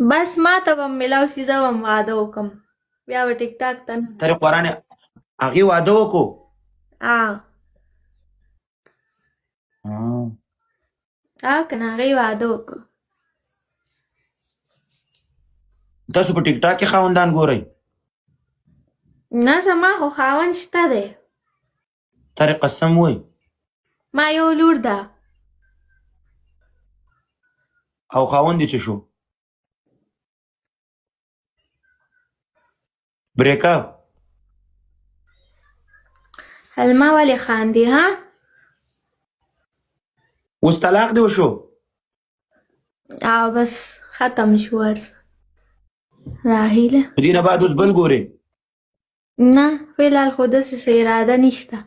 بس ما ته به ملاو شي، زه به واده وکم، بیا به ټیک ټاک ته نه. تر قرآن هغې واده وکړو؟ آ آ کنه، هغې واده وکړو. تاسو په ټیک ټاک کې خاوندان ګورئ؟ نه، زما خو خاوند شته دی. تر قسم وای. ما یو لور ده. او خاوند دې څه شو؟ بریک اپ؟ الما ولې خاندي؟ ها؟ اوس طلاق دې وشو؟ او بس ختم شو ورس راهیله. دې نه بعد اوس بل ګورې؟ نه، فلحال خو داسې څه اراده نشته.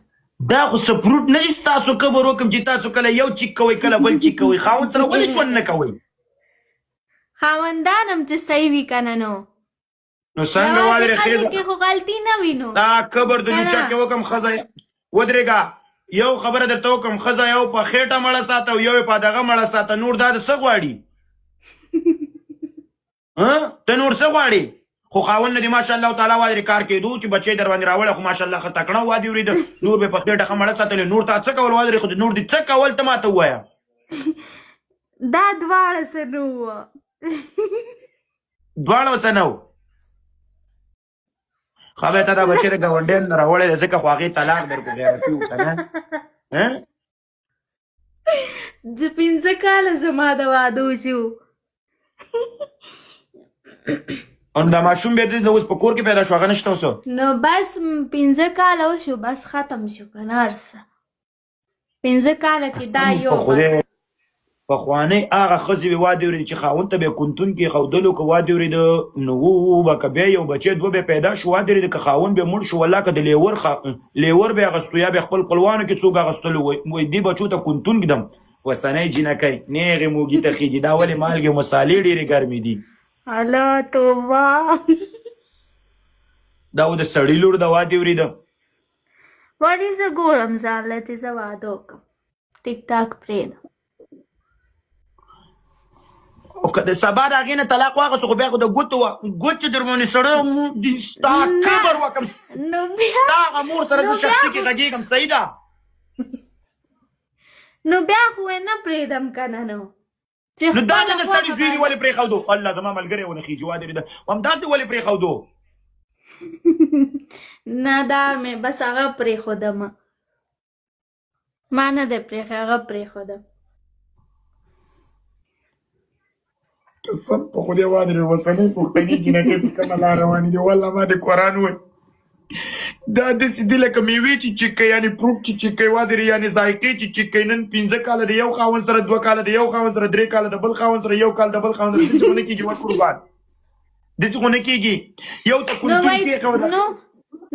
دا خو سپروټ نه دي ستاسو، کبر وکم چې تاسو کله یو چیک کوئ کله بل چیک کوئ، خاوند سره ولې ژوند نه کوئ؟ خاوندان هم چې صحیح وي که نه نو. نو څنګه والرې؟ خیر کې خو غلطي نه وي نو. دا کبر د لوچا کې وکم. ښځه ودرېږه، یو خبره درته وکم، ښځه یو په خېټه مړه ساته او یو یې په دغه مړه ساته، نور دا د څه غواړي؟ ته نور څه غواړې؟ خو خاوند نه دې ماشاءالله تعالی وادرې کار کېدو چې بچی در باندې راوړی، خو ماشاءالله ښه تکړه وادي ورېده، نور به په خېټه ښه مړه ساتلې، نور تا څه کول وادرې؟ خو نور دې څه کول، ته ماته ووایه. دا دواړه څه نه وو. دواړه څه نه وو؟ ښه به ته دا بچی د ګاونډیانو نه راوړی دی، ځکه خو هغې طلاق درکړو، غیرتي و که نه؟ د 5 کاله زما د واده وشو. او دا ماشوم بیا د اوس په کور کې پیدا شو، هغه نشته اوس؟ نو بس 5 کاله وشو، بس ختم شو که نه هر څه 5 کاله کې دا یو. خدای، پخوانۍ هغه ښځې وې وادي ورېدې چې خاوند ته به یې کونتون کېښودلو، که وادي ورېده نو وو به، که بیا یو بچی دوه به پیدا شو وادي ورېده، که خاوند به مړ شو والله که د لیور لیور به یې اخیستو یا به خپل خپلوانو کې څوک اخیستلو، وایي دې بچو ته کونتون ږدم. اوسنۍ جینکۍ نېغې موږي ته خېژي، دا ولې مالګې او مصالې ډېرې ګرمې دي؟ الله توبه. دا و د سړي لور د وادي ورېده. ولې زه ګورم ځان له چې زه واده وکړم، ټیک ټاک پرېږدم. او که د سبا د هغې نه طلاق واخیستو، خو بیا خو د ګوتو وه ګوت چې در باندې سړی دي ستا کبر وکړم، ستا هغه مور سره زه شخصي کې غږېږم، صحیح ده؟ نو بیا خو یې نه پرېږدم که نه نو. نو دا د سړي زوی دې ولې پرېښودو؟ الله زما ملګری ونه خېژي وادرې ده، همداسې ولې پرېښودو؟ نه، دا مې بس هغه پرېښودم، ما نه دی پرېښی، هغه پرېښودم. قسم په خدای وادرې اوسنۍ پښتنې جینکۍ په کومه لار روانې دي، والله ما د قرآن وایي دا داسې دي لکه میوې چې چک کوي، یعنې فروټ چې چک کوي وادرې، یعنې ذایقې چې چک کوي. نن 5 کاله د یو خاوند سره، 2 کاله د یو خاوند سره، 3 کاله د بل خاوند سره، یو کال د بل خاوند سره، داسې خو نه کېږي. قربان، داسې خو نه کېږي. یو ته کونتون کېښوده.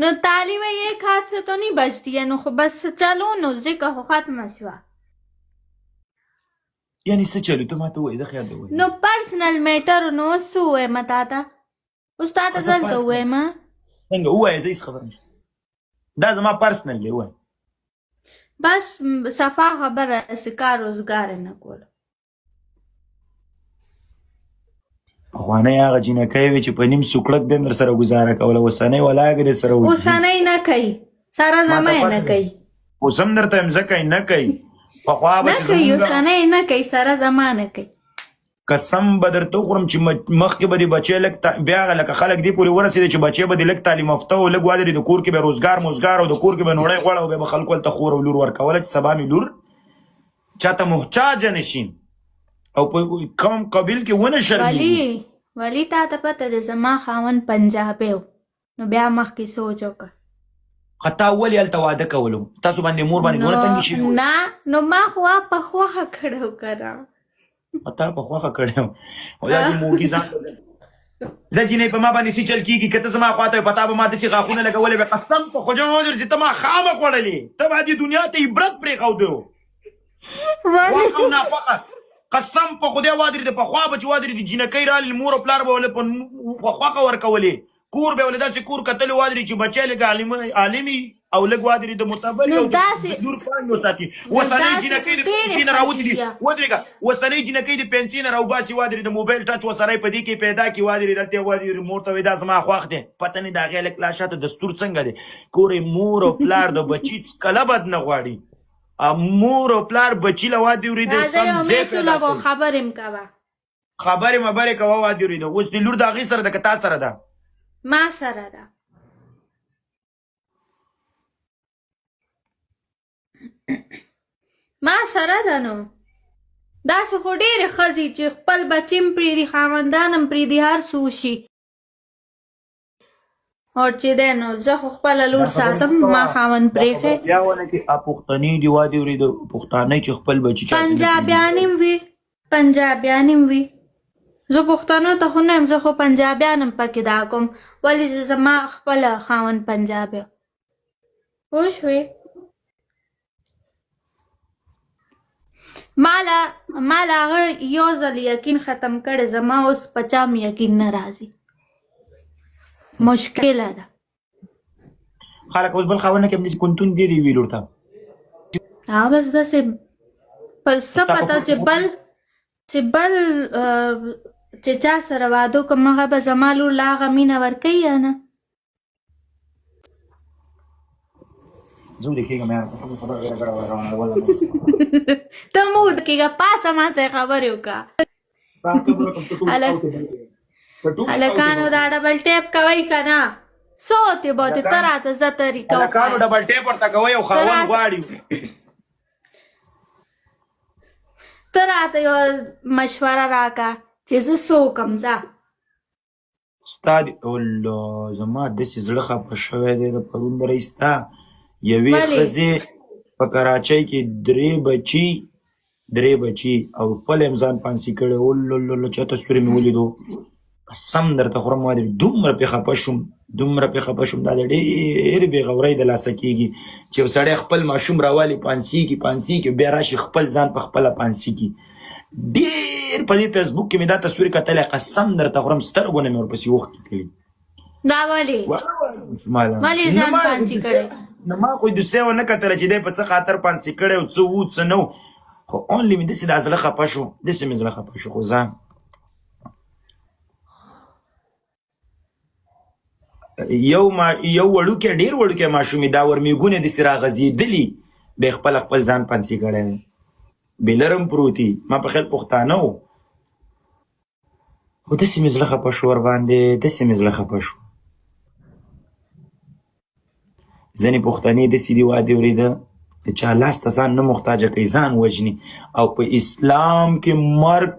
نو تالی وی یک हाथ से तो नहीं बजती है، نو خو بس چلو نو ځکه خو ختمه شوه. یعنی څه چلو؟ ته ماته ووایې، زه خیال دی ووایم. نو پرسنل میټر نو اوس څه ووایم تا ته؟ اوس تا ته دلته ووایم؟ څنګه ووایه، زه هېڅ خبر نشم، دا زما پرسنل دی، ووایه. بس صفا خبره، څه کار روزګار یې نه کولو. پخوانۍ هغه جینکۍ وې چې په نیم سوکړک به یې در سره ګزاره کوله، اوسنۍ ولاکه دې سره وکړي. اوسنۍ نه کوي، سره زما یې نه کوي. اوس هم درته یم، ځکه یې نه کوي. پخوا به نه چې کوي، زمونږ اوسنۍ نه کوي، سره زما نه کوي. قسم به درته وخورم چې مخکې به دې بچی لږ بیا هغه لکه خلک دې پورې ورسېده چې بچی به دې لږ تعلیم یافته و، لږ وادرې د کور کې به روزګار موزګار او د کور کې به نوړی غوړه او بیا به خلکو هلته خور او لور ورکوله چې سبا مې لور چاته محتاجه نه شي او په کوم قبیل کې ونه شرمېږي. ولی تا ته پته ده زما خاوند پنجابی و، نو بیا مخکې سوچ وکړه. خو تا ولې هلته واده کولو؟ تاسو باندې مور باندې دونه تنګې شوي وئ؟ نه، نو ما خو په خوښه کړی و که نه. تا په خوښه کړی و. او دا دې موږي ځان ته زه جینۍ په ما باندې څه چل کېږي؟ که ته زما خواته وې، په تا به ما داسې غاښونه لګولې وې، قسم په خدای وزیر چې ته ما خامه خوړلې، ته به دې دنیا ته عبرت پرېښودو. خوښه او ناخوښه قسم په خدای وادرې د پخوا به چې وادرې د جینکۍ رالې، مور او پلار به ولې په خوښه ورکولې، کور به ولې داسې کور کتلې وادرې چې بچی لږ عالمي او لږ وادري د معتبرې نو او د داسې لور پاڼې وساتي. نو اوسنۍ داسې جینکۍ خو د ډېرې پنسي نه ښځې راوتي دي. بیا. ودرېږه، اوسنۍ جینکۍ د پنسي نه راوباسي وادري، د موبایل ټچ وسره په دې کې پیدا کړي وادري، دلته وادري مور ته وایي دا زما خوښ دی. پته نه د هغې هلک لا شاته دستور څنګه دی. کورې مور او پلار د بچي هېڅکله بد نه غواړي. مور او پلار بچي له وادي وري د راځه سم یو ځای میچ پیدا ولګو کوي. خبرې م کوه. خبرې مبرې کوه وادي وري. اوس د لور د هغې سره ده که تا سره ده؟ ما سره ده. ما سره ده. نو داسې خو ډېرې ښځې چې خپل بچي هم پرېږدي، خاوندان هم پرېږدي، هر څه وشي او چې دی نو زه خو خپله دا لور خبرې ساتم، مه ما کوه، خاوند دا پرېښی. خبره بیا ونه کې. پښتنې دي وادي وري، د پښتانه چې خپل بچي چاته نه پرېږدي. پنجابیان هم وي، پنجابیان هم وي. زه پښتنو ته خو نه یم، زه خو پنجابیان هم پکې دا کوم، ولې چې زما خپله خاوند پنجابی. پوه شوې؟ ماله هغه یو ځل یقین ختم کړی، زما اوس په چا هم یقین نه راځي، مشکله ده. خلک اوس بل خاوند نه کوي، داسې کونتون دی دی ویل ورته. هغه بس داسې په څه ستا په پته کور چې بل چې بل چې چا سره واده وکړم، هغه به زما لور له هغه مینه ورکوي یا نه؟ زه دې کېږم یار، قسم خبره غیره ګړه وړه روانه ده والله. ته مو کېږه، پاسه ما سره خبرې وکړه. تا خبره کوم، ته ټول هلک او ته بل ته ټول او ته هلکانو بل دا ډبل ټیپ کوئ که نه؟ څو ته به ته هلکان راته زه طریقه هلکانو وښایم. ډبل ټیپ ورته کوي او ته خاوند راشه، غواړي. ته راته یوه مشوره راکړه چې زه څه وکړم. ځه ستا دې الله، زما داسې زړه خفه شوی دی د پرون د رئیستا یوې ولې؟ ښځې په کراچۍ کې درې بچي او خپل هم ځان پانسي کړی. اولولولو، چا تصویر مې ولیدو، قسم درته خورم وادي، دومره پې خفه شوم، دومره پې خفه شوم. دا د ډېرې بېغورۍ د لاسه کېږي چې یو سړی خپل ماشوم راوالي پانسي کي، پانسي کي، بیا راشي خپل ځان په خپله پانسي کي. ډېر په دې فیسبوک کې مې دا تصویر کتلی، قسم درته خورم سترګو نه مې ورپسې اوښکې تللي. دا ولې؟ مالا ولې نو ځان ما خو پانسي دوسیه کړی؟ نو ما خو دوسیه ونه کتله چې دی په څه خاطر پانسي کړی او څه وو څه نه وو، خو اونلي مې داسې دا زړه خفه شو، داسې مې زړه خفه شو. خو ځه یو ما یو وړوکی، ډېر وړوکی ماشوم یې دا ورمېږونه داسې راغځېدلي، بیا خپله خپل ځان پانسي کړی دی، بلرم پروتي. ما په خیال پښتانه وو، خو داسې مې زړه خفه شو ورباندې، داسې مې زړه خفه شو. ځینې پښتنې داسې دي وادي ورېده د چا لاس ته ځان نه محتاجه کوي، ځان وژني. او په اسلام کې مرګ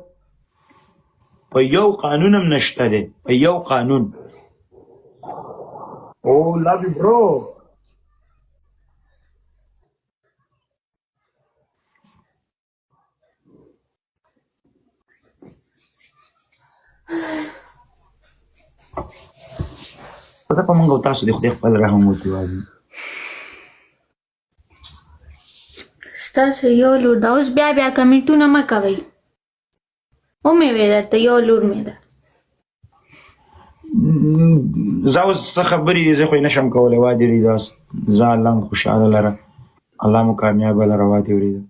په یو قانون هم نشته دی، په یو قانون. او لভ یو برو. خو په موږ او تاسو د خدای خپل رحم وکړي وادي. ستاسو یو لور ده. اوس بیا بیا کمنټونه مه کوئ. ومې ویل درته یو لور مې ده. زه اوس څه خبرې دي، زه خو یې نشم کولی. وادي ریدا، زه الله مو خوشحاله لره، الله مو کامیابه لره. وادي وریده.